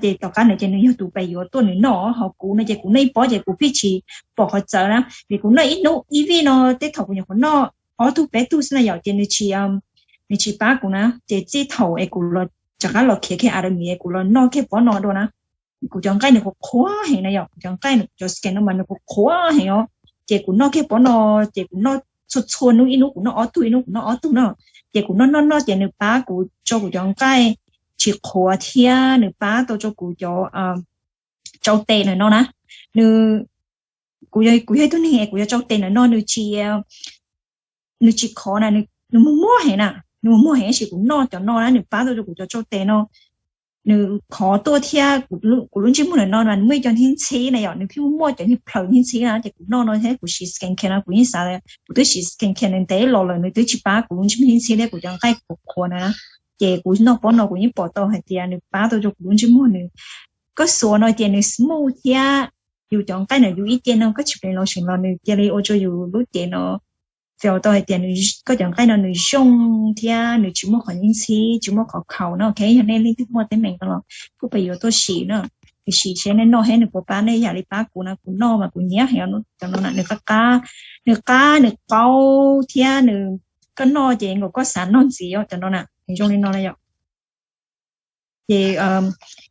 ces tom qab no ces nws yog tus pais yuav tuaj nws noj, ho kuv no ces kuv noj ib pob ces kuv pheej tsis pom qhov txawv na, vim kuv noj ib hnub ib vij no tej thaum kuv nyuam qhuav noj ob tug peb tug xwb na yom, ces nws tsis nws tsis pab kuv na, ces txij thaum es kuv los rov qab los khiav kiag Atomy es kuv los noj kiag pob no dua na, kuv cov nqaij nws qhuav qhuav heev na yom, kuv cov nqaij nws cov skin no mas nws qhuav qhuav heev os. Ces kuv noj kiag pob no, ces kuv noj txhua txhua hnub, ib hnub kuv noj ob tug, ib hnub kuv noj ob tug no, ces kuv noj noj noj ces nws pab kuv tso kuv cov nqaij tsis qhuav thiab nws pab tau tso kuv cov tsau tes ntawm no na. Nws, kuv yog, kuv yog ib tug neeg kuv cov tsau tes ntawm no nws tsis nws tsis khov na, nws muag muag heev na, nws muag muag heev, tab sis kuv noj cov no na nws pab tau rau kuv cov tsau tes no nws khov tuaj thiab kuv lub ntsej muag ntawm no mas nws muaj ib co ntxhib ntxhib na yom, nws pheej muaj muaj cov niag plhaws ntxhib ntxhib na, ces kuv noj no thiab kuv siv skin care no kuv yeej xav tias kuv twb siv skin care nws ntev los lawm nws twb tsis pab kuv lub ntsej muag ntxhib ntxhib thiab kuv cov nqaij qhuav qhuav na. Ces kuv noj pob no kuv yeej pom tau hais tias nws pab tau rau kuv lub ntsej muag nws, koj xuas no ces nws smooth thiab yus cov nqaij ntawm yus ib ce no koj tsis pleev los seem los nws cia li ua rau yus lub cev no feel tau hais tias koj cov nqaij no nws zoo thiab nws tsis muaj qhov ntxhib ntxhib, tsis muaj qhov khaus no. Ok, yog nej leej twg muaj teeb meem no los kuj pab yuav tuaj sim no, sim seb nej noj thiab nws puas pab nej, yam li pab kuv no, kuv noj mas kuv nyiam heev cov no na, nws qab qab, nws qab nws qaub thiab nws, koj noj ces nkaus koj xav noj ntxiv cov no na, nws zoo li no na yom. Ces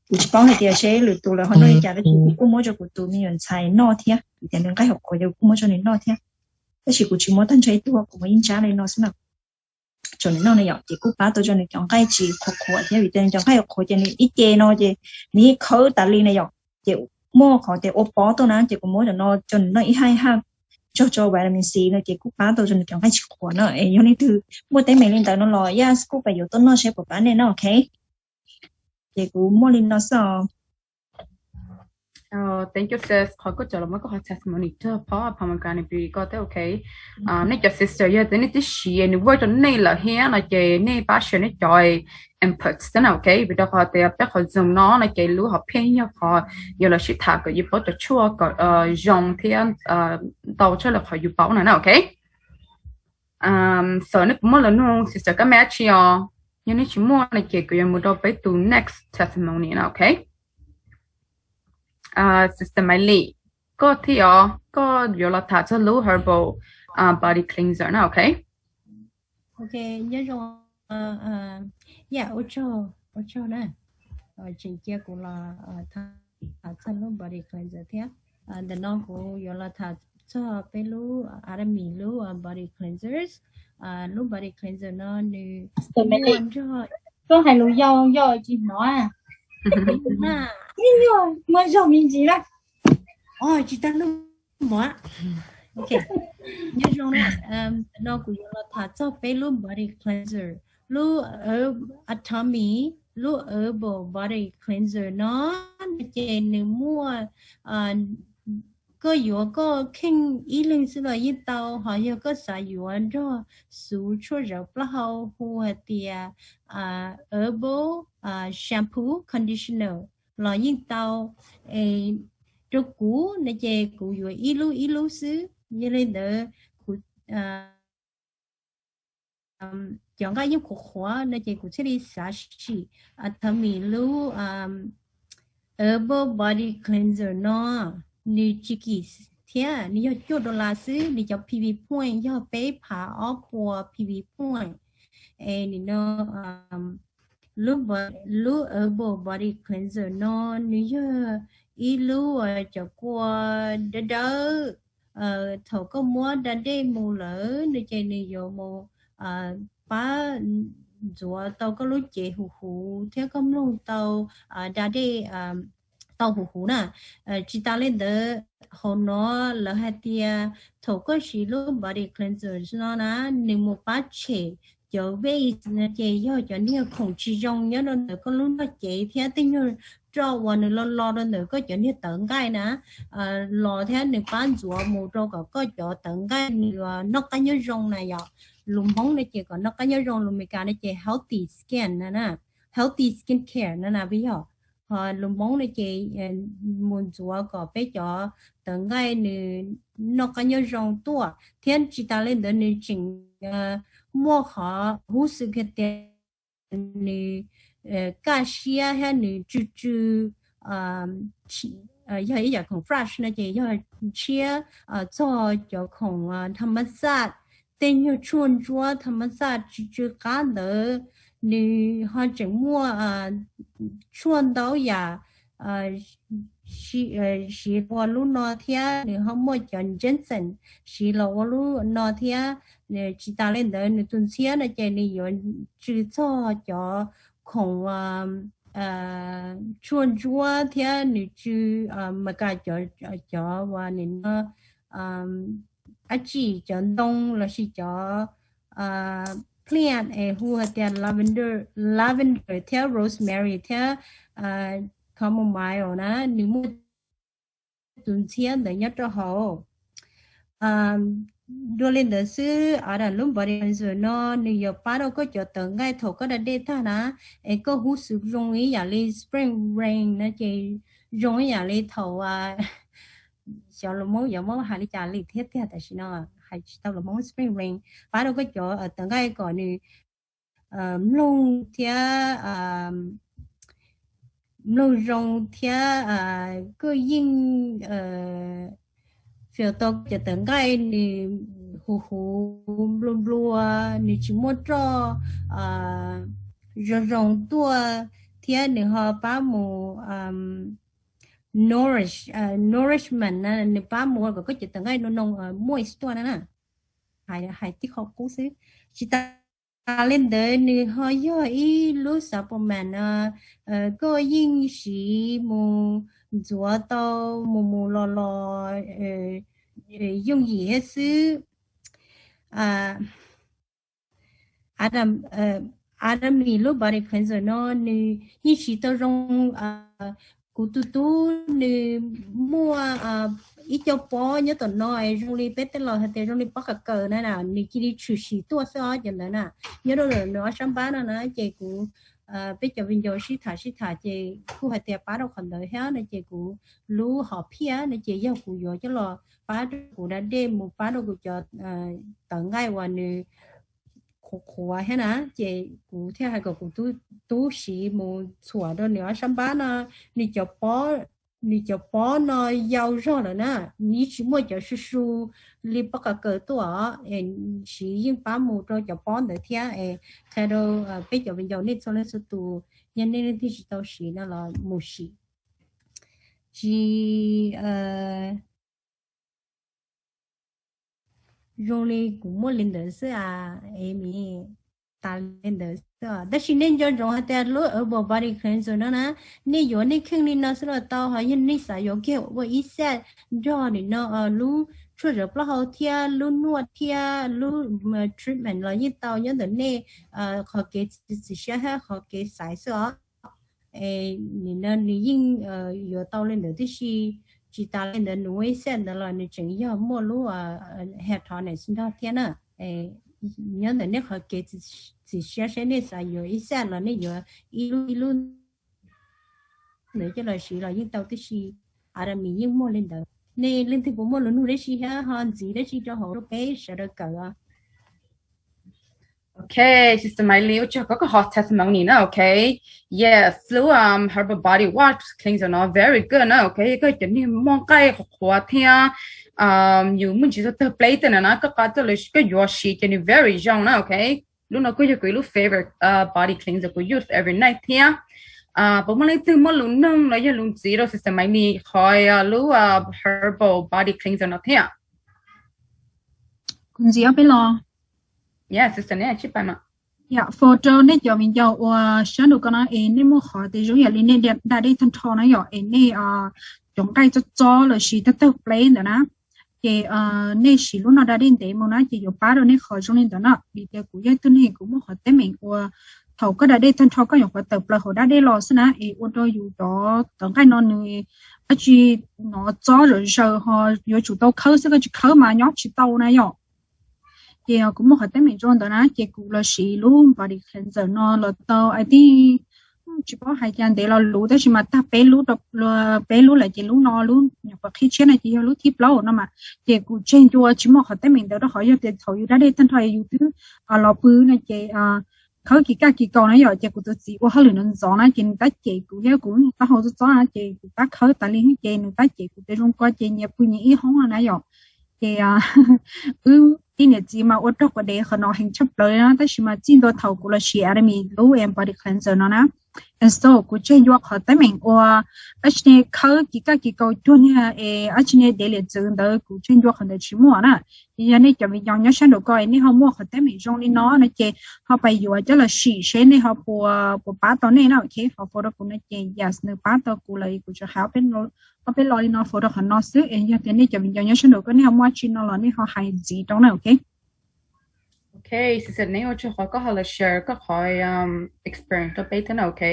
kuv tsis paub hais tias seb lwm tus lawv ho noj li cas, tab sis kuv kuj muab rau kuv tus me nyuam ntxhais noj thiab, vim tias nws nqaij hauv qhuav ces kuv kuj muab rau nws noj thiab. Tab sis kuv tsis muab tag nrho ib tug, kuv muab ib ntsab li no xwb na, rau nws noj na yom. Ces kuj pab tau rau nws cov nqaij tsis qhuav qhuav thiab, vim tias nws cov nqaij qhuav ces nws ib ce no ces nws yeej khawb tas li na yom. Ces muaj qhov tias ua pob tuaj na, ces kuv muab cov no rau nws noj ib haj ib haj, tso rau vitamin C no ces kuj pab tau rau nws cov nqaij tsis qhuav na. Es yog leej twg muaj teeb meem li ntawd no los yaj kuj pab yuav tuaj noj seb puas pab nej no, ok. Ces kuv muaj li no xwb os. Thank you sis, qhov koj tso los muab koj qhov testimony tag phob pomegranate beauty koj thiab, ok. Nej cov sister yog tias nej twb siv nws work rau nej lawm thiab no ces nej pab share nej cov inputs thiab na, ok. Vim rau qhov tias peb qhov Zoom no no ces lub hom phiaj yog qhov yuav los sib tham kom yus paub cov tshuaj kom zoo thiab ntau tshaj li qhov yus paub no na, ok. So nej puas muaj lus nug sister Kab Mej dab tsi os? Yog nej tsis muaj no ces kuv yuav mus rau peb tus next testimony no, ok. Sister Maiv Lis, koj thiab os, koj yuav los tham txog lub herbal body cleanser na, ok. Ok, nyob zoo, yeah, ua tsaug, ua tsaug na, tseem cia kuv los tham txog lub body cleanser thiab. Ntawm no kuv yuav los tham txog peb lub Atomy lub body cleansers. Lub body cleanser no nws muaj nrog, koj hais lus yau yau tsis hnov na. Muaj zog me ntsis na. Tsis tag lub mov. Ok, nyob zoo na. No kuv yuav los tham txog peb lub body cleanser, lub Atomy, lub herbal body cleanser no, no ces nws muaj, koj yuav koj kheej ib leeg xwb los yeej tau, ho yog koj xav yuav nrog xuv tshuaj zawv plaub hau hu hais tias herbal shampoo conditioner los yeej tau. Rau kuv no ces kuv yuav ib lub ib lub xwb, yog li ntawd kuv cov nqaij yeej qhuav qhuav no ces kuv thiaj li xav sim Atomy lub herbal body cleanser no. Nws tsis kim thiab, nws yog cuaj dollar xwb, nws cov PV point yog peb phav ob puas PV point. Es nim no lub herbal body cleanser no nws yog ib lub cov kua dawb dawb. Thaum koj muab da dej mus lawm no ces nws yuav mus pab ntxuav tau koj lub cev huv huv thiab koj mloog tau da dej tau huv huv na. Tsis tas li ntawd, hauv no lawv hais tias thaum koj siv lub body cleanser no na, nws mus pab tshem cov waste no ces yog cov niag khoom tsis zoo nyob rau ntawm koj lub nrog cev thiab tej nyuag roj uas nws lo lo rau ntawm koj cov niag tawv nqaij na, los thiab nws pab ntxuav mus rau kom koj cov tawv nqaij nws noj qab nyob zoo na yom. Lus Hmoob no ces kom noj qab nyob zoo, lus Amelikas no ces healthy skin na, healthy skin care na na peb yog. Ho lus Hmoob no ces mus ntxuav kom peb cov tawv nqaij nws noj qab nyob zoo tuaj, thiab tsis tas li ntawd nws tseem muaj qhov huv xwm kiag tias nws kaj siab thiab nws tsw tsw yog ib yam khoom fresh no ces yog tshiab txog cov khoom tha ma xaj, tej nyuag tshuaj ntsuab tha ma xaj tsw tsw qab ntawd. Nws ho tseem muaj tshuaj ntau yam siv ua lub no thiab nws ho muaj cov ginseng siv los ua lub no thiab. Tsis tas li ntawd nws tus ntxhiab no ces nws yuav tsw txog cov khoom tshuaj ntsuab thiab nws tsw Meskas cov uas nim no dab tsi cov ntoo lossis cov plant es hu hais tias lavender, lavender thiab rosemary thiab chamomile na, nws muaj tus ntxhiab ntawd nyob rau hauv. Dua li ntawd xwb, Adam lub body cleanser no nws yuav pab rau koj cov tawv nqaij thaum koj da dej tag na, es koj hub xwb zoo ib yam li spring rain no ces zoo ib yam li thaum xyov lus Hmoob yuav muab hais li cas li thiab tiag, tam sim no hais tsis tau lus Hmoob. Spring rain pab rau koj cov tawv nqaij kom nws mloog thiab mloog zoo thiab koj yeej feel tau cov tawv nqaij nws huv huv nplua nplua, nws tsis muaj roj zoo zoo tuaj, thiab nws ho pab mus nourish, nourishment na, nws pab mus kom koj cov tawv nqaij noo noo moist tuaj na na. Hais tib qho qub xwb. Tsis tas li ntawd nws ho yog ib lub supplement no koj yeej siv mus ntxuav tau mus mus los los yooj yim thiab xwb. Adam, Adami lub body cleanser no nws yeej siv tau zoo. Kuv tus tub nws muaj ib co pob nyob tom no es zoo li peb tej laus hais tias zoo li pob khaws kaws na, nws cia li tshwm sim tuaj xwb os cov ntawd na. Nyob rau ntawm nws ob sab npab no na ces kuv, peb cov viv ncaus sib tham sib tham ces kuj hais tias pab rau qhov ntawd thiab no ces kuv lub hom phiaj no ces yog kuv yuav coj los pab rau kuv da dej mus pab rau kuv cov tawv nqaij uas nws qhuav qhuav thiab na, ces kuv thiaj hais kom kuv tub siv mus txhuam rau nws ob sab npab no, nws cov pob, nws cov pob no yau zog lawm na, nws tsis muaj cov su su li pob khaws kaws tuaj, siv yeej pab mus rau cov pob ntawd thiab. Qhia rau peb cov viv ncaus nej txhua leej txhua tus, yog nej leej twg tsis tau siv no los mus siv. Tsis zoo li kuv muaj li ntawd xwb a, es mi tas li ntawd xwb. Tab sis nej nco ntsoov hais tias lub herbal body cleanser no na, nej yuav nej kheej li no xwb los tau, ho yog nej xav yuav kiag ua ib set nrog nim no lub tshuaj zawv plaub hau thiab lub nuaj thiab lub treatment los yeej tau, nyob ntawm nej qhov kev txiav txim siab thiab qhov kev xaiv xwb os. Nim no nws yeej yuav tau li ntawd tib si. Tsis tas li ntawd nws ua ib set ntawd los nws tseem yog muaj lub hair tonic nrog thiab na. Nyob ntawm nej qhov kev txiav txim siab seb nej xav yuav ib set los nej yuav ib lub ib lub ntawd coj los siv los yeej tau tib si. Adami yeej muaj li ntawd. Nej leej twg puas muaj lus nug dab tsi thiab ho ntxiv dab tsi rau hauv rau peb sawv daws kawm? Ok, Sister Miley, ua tsaug koj koj hot testimony na, ok. Yes, lub um, herbal body wash cleanser no very good na, ok. Koj cov niag muaj nqaij qhuav qhuav thiab yus muaj ntsis tawg pleb tej na na, koj qab tuaj lawm koj yuav siv ces nws very zoo na, ok. Lub no kuj yog kuv ib lub favorite body cleanser kuv use every night thiab. Puas muaj leej twg muaj lus nug los yog lus ntxiv rau Sister Miley qhov lub herbal body cleanser no thiab? Kuv ntxiv ob peb los. Yes, Sister, nej tsij pab no. Yog, for rau nej cov viv ncaus uas saib nrau ko no es nej muaj qhov tias zoo yam li nej da dej tag nrho na yom, es nej cov nqaij txob txob los sis tawg tawg pleb ntawd na, ces nej siv lub no da dej ntev mus na ces yuav pab rau nej qhov zoo li ntawd na. Vim tias kuv yog ib tug neeg kuv muaj qhov teeb meem uas thaum koj da dej tag nrho koj nyuam qhuav tawm plaws hauv da dej los xwb na, es ua rau yus cov tawv nqaij no nws dab tsi no txob zawm zaws ho yuav tsum tau khawb xwb, koj tsis khawb mas nyob tsis tau na yom. Ces kuv muaj qhov teeb meem zoo ntawd na ces kuv los siv lub body cleanser no los tau I think tsis paub hais cas ntev los luv tab sis mas tag peb lub, peb lub lawm ces lub no lub nyuam qhuav qhib tshiab no ces yog lub thib plaub no mas, ces kuv tseg ncua tsis muaj qhov teeb meem ntawd rau qhov yog tias thaum yus da dej tag nrho yus twb los pw no ces khawb kis kaj kis kaus na yom, ces kuv tus txiv ua hauj lwm ntxov ntxov na ces nws tab cem kuv thiab kuv taub hau txob txob na ces kuv tab khawb tas li ces nws tab cem kuv tias zoo ko ces nyias pw nyias ib hoob na yom. Ces wb tib niam txiv mas ua raug quas dev qhov no heev tshaj plaws li na, tab sis mas txij ntua thaum kuv los siv Atomy lub body cleanser no na, and so kuv tseg ncua qhov teeb meem ua, dab tsi ne, khawb kis kaj kis kaus cuag niag es dab tsi ne dev liam txwv ntawd kuv tseg ncua qhov ntawd tsis muaj na. Yog nej cov viv ncaus nyob sab nraud ko es nej ho muaj qhov teeb meem zoo li no no ces ho pais yuav coj los sim seb nej ho puas, puas pab tau nej na, ok. Qhov faus rau kuv no ces yes nws pab tau kuv lawm, kuv tsuas hais ob peb lo li no faus rau qhov no xwb es yog tias nej cov viv ncaus nyob sab nraud ko nej ho muaj dab tsi no los nej ho hais ntxiv rau na, ok. Ok, sister, neb ua tsaug qhov koj ho los share koj qhov experience rau peb thiab na, ok.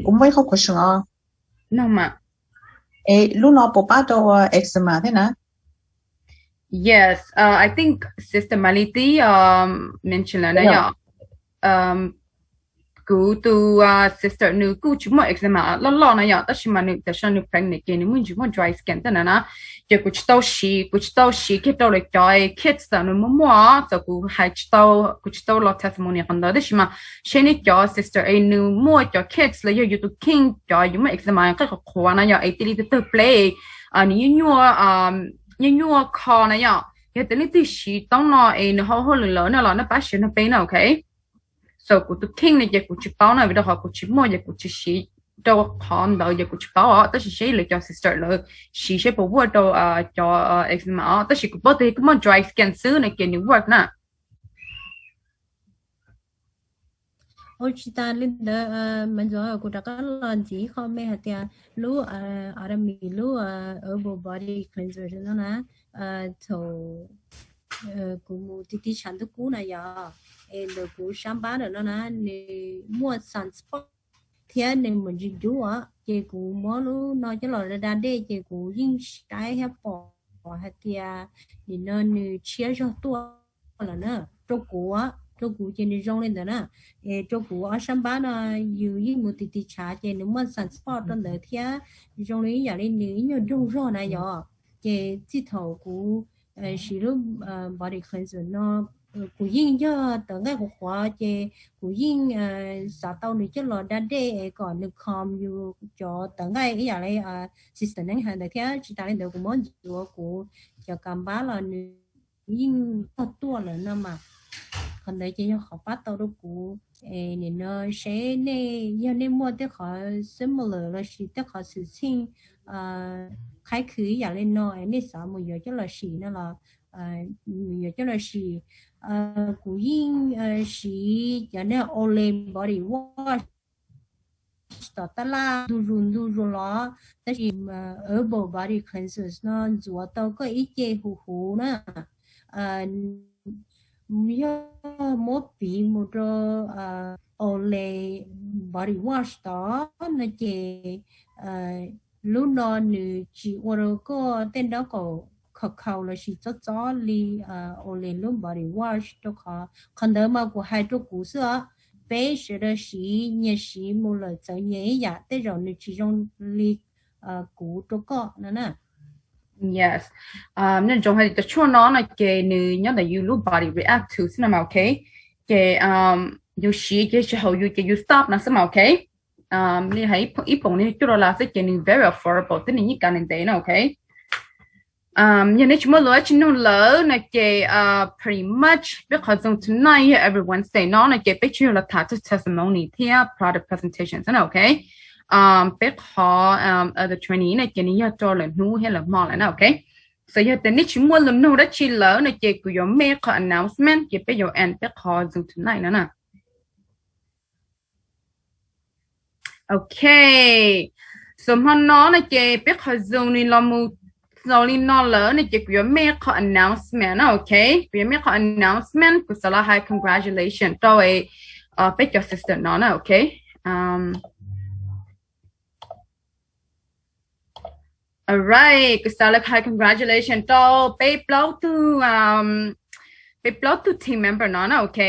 Kuv muaj ib qho question os. No mas. Lub no puas pab rau eczema thiab na? Yes, I think sister Mali twb mention lawm na yom. Kuv tus sister nws kuj tsis muaj eczema loj loj na yom, tab sis mas nws tam sim no nws pregnant ces nws muaj ntsis muaj dry skin tej na na. Ces kuv tsis tau siv, kuv tsis tau siv kiag rau lawv cov kits txawm nws muaj muaj, txawm kuv hais tsis tau, kuv tsis tau los testimony qhov ntawd, tab sis mas seb nej cov sister es nws muaj cov kits los yog yus tus kheej cov yus muaj eczema qij qhuav qhuav na yom, es tij li tawg tawg pleb, nws nyuaj nyuaj kho na yom, yog tias leej twg siv toob no es nws ho hauj lwm lawm no los nej pab share nrog peb na, ok. So kuv tus kheej no ces kuv tsis paub na, vim rau qhov kuv tsis muaj ces kuv tsis siv rau qhov ntawd ces kuv tsis paub os, tab sis seb lawv cov sister lawv siv seb puas vuaj rau cov eczema os, tab sis kuv paub tias kuv muaj dry skin xwb no ces nws work na. Ua tsis tas li ntawd mas ntxuav kuv rov qab los ntxiv qho me hais tias lub Atomy lub herbal body cleanser no na, thaum kuv mus ti ti tshav ntuj kub na yom, es ntawm kuv sab npab ntawm no na nws muaj sunspot thiab nws mus ntsis ncub os, ces kuv muab lub no coj los da dej ces kuv yeej saib thiab pom hais tias nim no nws tshiab zog tuaj lawm na, rau kuv, rau kuv ces nws zoo li ntawd na. Es rau kuv ob sab npab no yus yeej mus ti ti tshav ces nws muaj sunspot rau ntawd thiab zoo li ib yam li nws ib nyuag doog zog na yom. Ces txij thaum kuv siv lub body cleanser no kuv yeej yog tawv nqaij qhuav qhuav ces kuv yeej xav tau nws coj los da dej es kom nws calm yus cov tawv nqaij ib yam li sister Neeb hais ntawd thiab tsis tas li ntawd kuv muab ntxuav kuv cov kav npab los nws yeej tog tuaj lawm no mas. Qhov ntawd ces yog qhov pab tau rau kuv. Es nim no seb nej yog nej muaj tej qhov similar lossis tej qhov xwm txheej qhaib khwv ib yam li no es nej xav mus yuav coj los sim no los mus yuav coj los sim. Kuv yeej siv cov niag Olay body wash tom tab laj ntu zus ntu zus los, tab sis herbal body cleansers no ntxuav tau koj ib ce huv huv na. Yog muab piv mus rau Olay body wash tod no ces lub no nws tsis ua rau koj tej nraub qaum khaus khaus lossis txob txob li Olay lub body wash, rau qhov qhov ntawd mas kuv hais rau kuv xwb os. Peb sawv daws siv nyias siv mus lawm txawv nyias ib yam, tej zaum nws tsis zoo li kuv rau koj no na. Yes, nyob zoo hais tias cov tshuaj no no ces nws nyob ntawm yus lub body react to xwb no mas, ok. Ces yus siv ces tsis haum yus ces yus stop no xwb mas, ok. Li hais ib poom li cuaj dollar xwb ces nws very affordable thiab nws yeej kav ntev ntev no, ok. Yog nej tsis muaj lus dab tsi nug lawm no ces pretty much peb qhov Zoom tonight yog every Wednesday no no ces peb tsuas yog los tham tseg testimony thiab product presentation xwb na, ok. Peb qhov other training no ces nws yog rau lwm hnub thiab lwm hmo lawm na, ok. So yog tias nej tsis muaj lus nug dab tsi lawm no ces kuv yuav make qhov announcement ces peb yuav end peb qhov Zoom tonight no na. Ok, so hmo no no ces peb qhov Zoom nws los mus txaus li no lawm no ces kuv yuav make qhov announcement na, ok. Kuv yuav make qhov announcement, kuv xav los hais congratulation rau peb cov sister no na, ok. Alright, kuv xav los hais congratulation rau peb plaub tug, peb plaub tug team member no na, ok.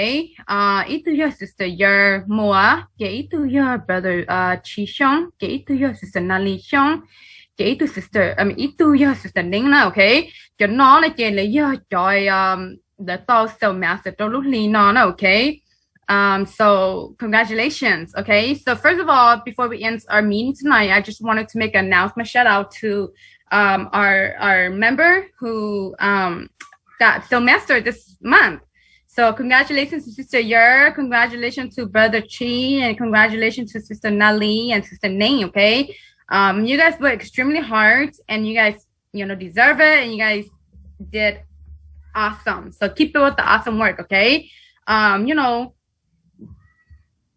Ib tug yog sister Yawg Muas, ces ib tug yog brother Tshis Xyooj, ces ib tug yog sister Nali Xyooj, ces ib tug sister, ib tug yog sister Neeb na, ok. Cov no no ces lawv yog cov lawv tau sale master rau lub hli no na, okay? Um, so congratulations, okay? So first of all, before we end our meeting tonight, I just wanted to make an announcement, shout out to um, our our member who um, got sale master this month. So congratulations to Sister Yer, congratulations to Brother Chi, and congratulations to Sister Nali and Sister Ning, okay? Um, you guys work extremely hard and you guys, you know, deserve it and you guys did awesome. So keep it with the awesome work, okay? Um, you know,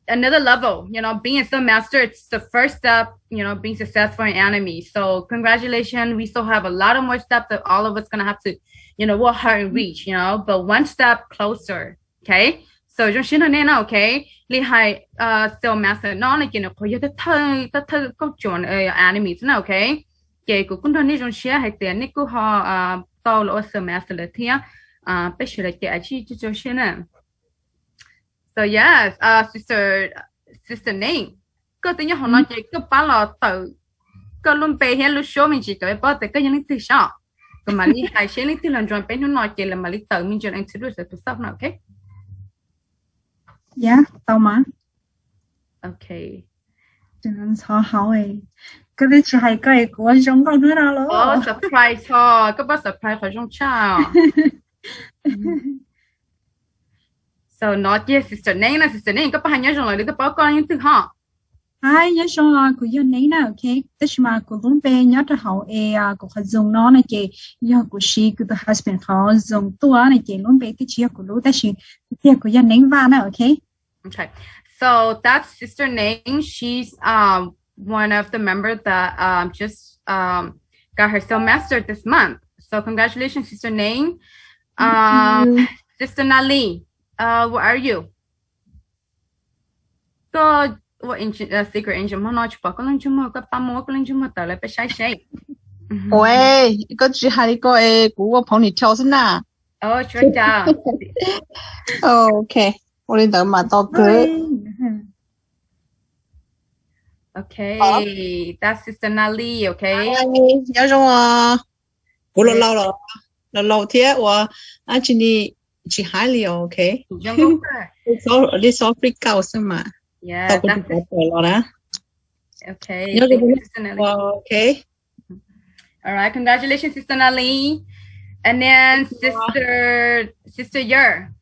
another level, you know, being a sale master, it's the first step, you know, being successful in anime. So congratulations. We still have a lot of more steps that all of us gonna have to, you know, work hard and reach, you know, but one step closer, okay? So zoo siab nrog nej na, okay? Li hais uh, sale master no na ces nws qhuav yog thawj thawj thawj kauj ruam uh, anime xwb na, okay? Ces kuv kuj nrog nej zoo siab hais tias nej kuj ho uh, tau los ua sale master lawm thiab. Uh, peb sawv daws ces ab tsi tso siab na. So yes, uh, sister, sister Ning, koj twb nyob hauv no ces koj pab los tawm koj lub npe thiab lub suab me ntsis kom peb paub tias koj yog leej twg saib. Kuv mam li hais seb leej twg los join peb hnub no ces lawv mam li tawm me ntsis los introduce tus xab na, okay? Yeah, tau mas. Okay. Ntxhov hauv, koj twb tsis hais koj es kuv ua zoo nkauj hnub no los. Surprise ho, koj pab surprise qhov zoo tshaj. So no ces sister Ning na, sister Ning, koj pab hais nyob zoo lawv li koj paub koj yog leej twg ho? Hi, nyob zoo, kuv yog Ning na, okay. Tab sis mas kuv lub npe nyob rau hauv es kuv qhov Zoom no no ces yog kuv siv kuv tus husband qhov Zoom tuaj no ces lub npe twb tsis yog kuv lub tab sis tiag kuv yog Ning Vaj na, okay. Okay. So that's Sister Ning. She's um, one of the members that um, just um, got her sale master this month. So congratulations, Sister Ning. Um, Sister Nali, uh, where are you? Koj ua secret agent hmo no tsis pom koj lub ntsej muag, koj pab muab koj lub ntsej muag tawm lawv peb saib seb. Ua, koj tsis hais li ko es kuv ua phoneywtell xwb na. Oh, tsis ua cas. Okay, ua li ntawd mas tau kawg. Okay, that's Sister Natalie, okay. Nyob zoo os. Kuv laus laus los, laus laus thiab ua dab tsi ni tsis hais li os, okay. Li so freak out xwb mas. Tau kuv tus pov tawm los na. Okay, thank you, Sister Natalie. Okay. All right, congratulations, Sister Natalie. And then Sister, Sister Yer.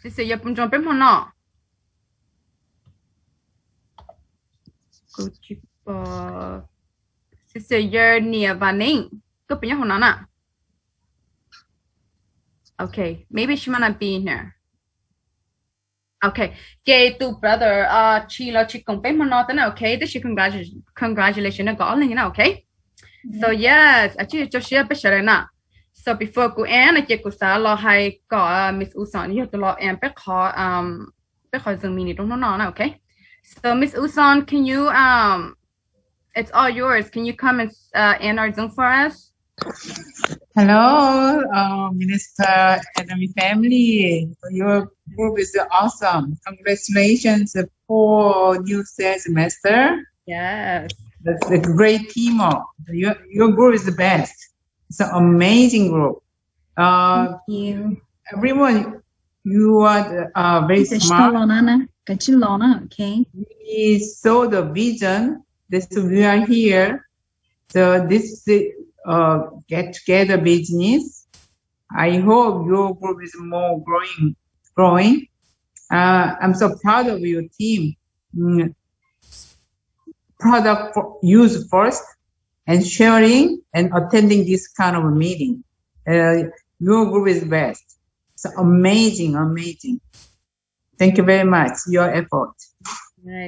Sister Yer puas nco peb hmo no? Kuv tsis pom. Sister Yer niam Vam Neeb, koj puas nyob hauv no na? Okay, maybe she might not be in here. Okay, ces tus brother tsis los tsis koom peb hmo no thiab na, okay, tab sis congratulations rau koj ob leeg na, okay. So yes, tsis tso siab peb sawv daws na. So before kuv end no ces kuv xav los hais kom Miss Uson yog tus los end peb qhov, peb qhov Zoom meeting rau hnub no na, okay. So Miss Uson, can you um, it's all yours. Can you come and uh, end our Zoom for us? Hello, uh, Minister Academy family. Your group is awesome. Congratulations for new sales master. Yes. That's a great team. Your, your group is the best. It's an amazing group. Uh, Thank you. Everyone, you are uh, very Koj smart. los na, koj tsis los na, okay. We saw the vision. This we are here. So this is uh, get together business. I hope your group is more growing, growing. Uh, I'm so proud of your team. Mm. Product for, use first and sharing and attending this kind of a meeting. Uh, your group is best. It's amazing, amazing. Thank you very much, your effort.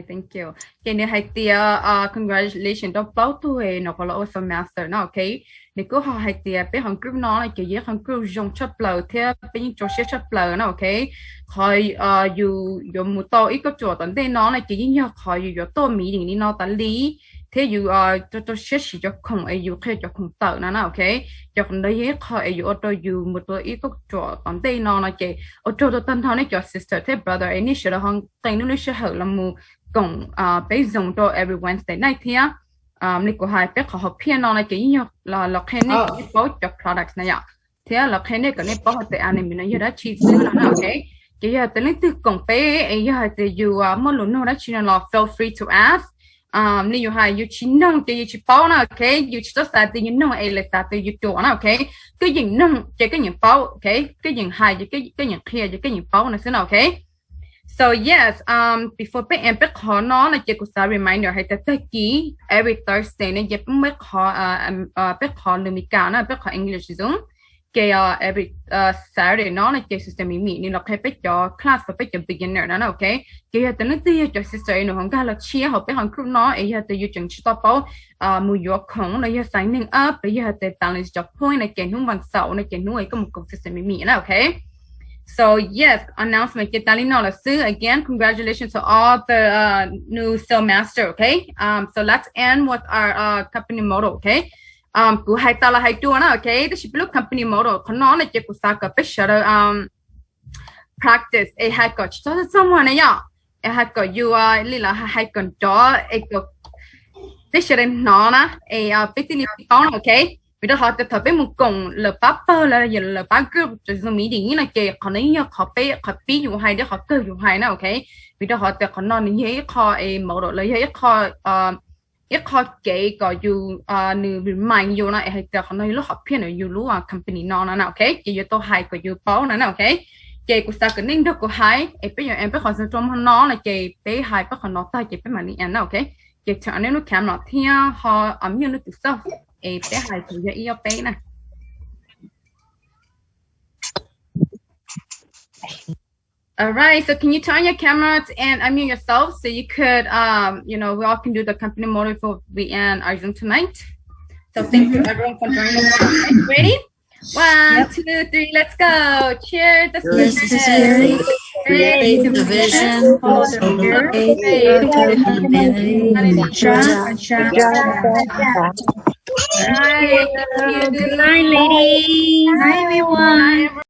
Thank you. Ces nws hais tias uh, congratulations rau plaub tug no qhov los ua sale master no, okay. Nws kuj ho hais tias peb qhov group no no ces yog qhov group zoo tshaj plaws thiab peb yeej rau siab tshaj plaws no, okay. Qhov uh, yus yuav mus tau ib kauj ruam tom ntej no no ces yeej yog qhov yus yuav tuaj meeting li no tas li thiab yus rau rau siab siv cov khoom es yus qhia cov khoom tawm no na, okay. Cov khoom ntawd yog ib qho es yus ua rau yus mus tau ib kauj ruam tom ntej no no ces ua tsaug rau tag nrho nej cov sister thiab brother es nej sawv daws ho nqee nej lub sij hawm los mus koom peb Zoom rau every Wednesday night thiab. Li kuv hais peb qhov hom phiaj no no ces yeej yog los qhia nej kom nej paub cov products na yom. thiab los qhia nej kom nej paub hais tias anime no yog dab tsi xwb no na, ok. Ces yog tias leej twg koom peb es yog hais tias yus muaj lus nug dab tsi no los feel free to ask. Li yus hais yus tsis noog ces yus tsis paub na, ok. Yus tsis txhob xav tias yus noog es lawv xav tias yus ruam na, ok. Koj yeem noog ces koj yeem paub, ok. Koj yeem hais ces koj yeem qhia ces koj yeem paub no xwb no, ok. So yes, before peb end peb qhov no no ces kuv xav reminder hais tias tag kis every Thursday no ces peb muaj peb qhov lus Meskas na, peb qhov English Zoom. Ces every Saturday no no ces sister Mim Mim nws los qhia peb cov class rau peb cov beginner no na, ok. Ces yog tias leej twg yog cov sister es nws ho nkag los tshiab hauv peb qhov group no es yog tias yus tseem tsis tau paub mus yuav khoom los yog signing up los yog tias tas li cov point no ces hnub vas xaum no ces hnub es koj mus koom sister Mim Mim na, ok. So yes, announcement ces tas li no lawm xwb. Again, congratulations to all the new Sail Master, ok. So let's end with our company motto, ok. Kuv hais tau los hais dua na, ok. Tab sis peb lub company motto qhov no no ces kuv xav kom peb sawv daws practice es hais kom tsis txhob txaj muag na yom. Es hais kom yus li lawv hais kom nrov es kom peb sawv daws hnov na, es peb thiaj li paub na, ok. Vim rau qhov tias thaum peb mus koom lawv pab pawg los yog lawv pab group rau Zoom meeting no ces qhov no yeej yog qhov peb qhov pib yus hais thiab qhov kawg yus hais na, ok. Vim rau qhov tias qhov no nws yog ib qho es motto los yog ib qho ib qho kev kom yus, nws remind yus no es hais tias qhov no yog lub hom phiaj ntawm yus lub company no no na, ok. Ces yuav tau hais kom yus paub no na, ok. Ces kuv xav kom nej nrog kuv hais es peb yuav end peb qhov Zoom rau hmo no no ces peb hais peb qhov no tag ces peb mam li end na, ok. Ces turn on nej lub cam no thiab ho unmute nej tus xauj es peb hais thaum yog ib ob peb na. All right, so can you turn on your cameras and unmute yourself so you could, um, you know, we all can do the company motto before we end our Zoom tonight. So thank you everyone for joining us. Ready? One, two, three, let's go. Cheer the spirit. Create the vision. Hold the spirit. Create the vision. All right. Good night, ladies. Hi, everyone.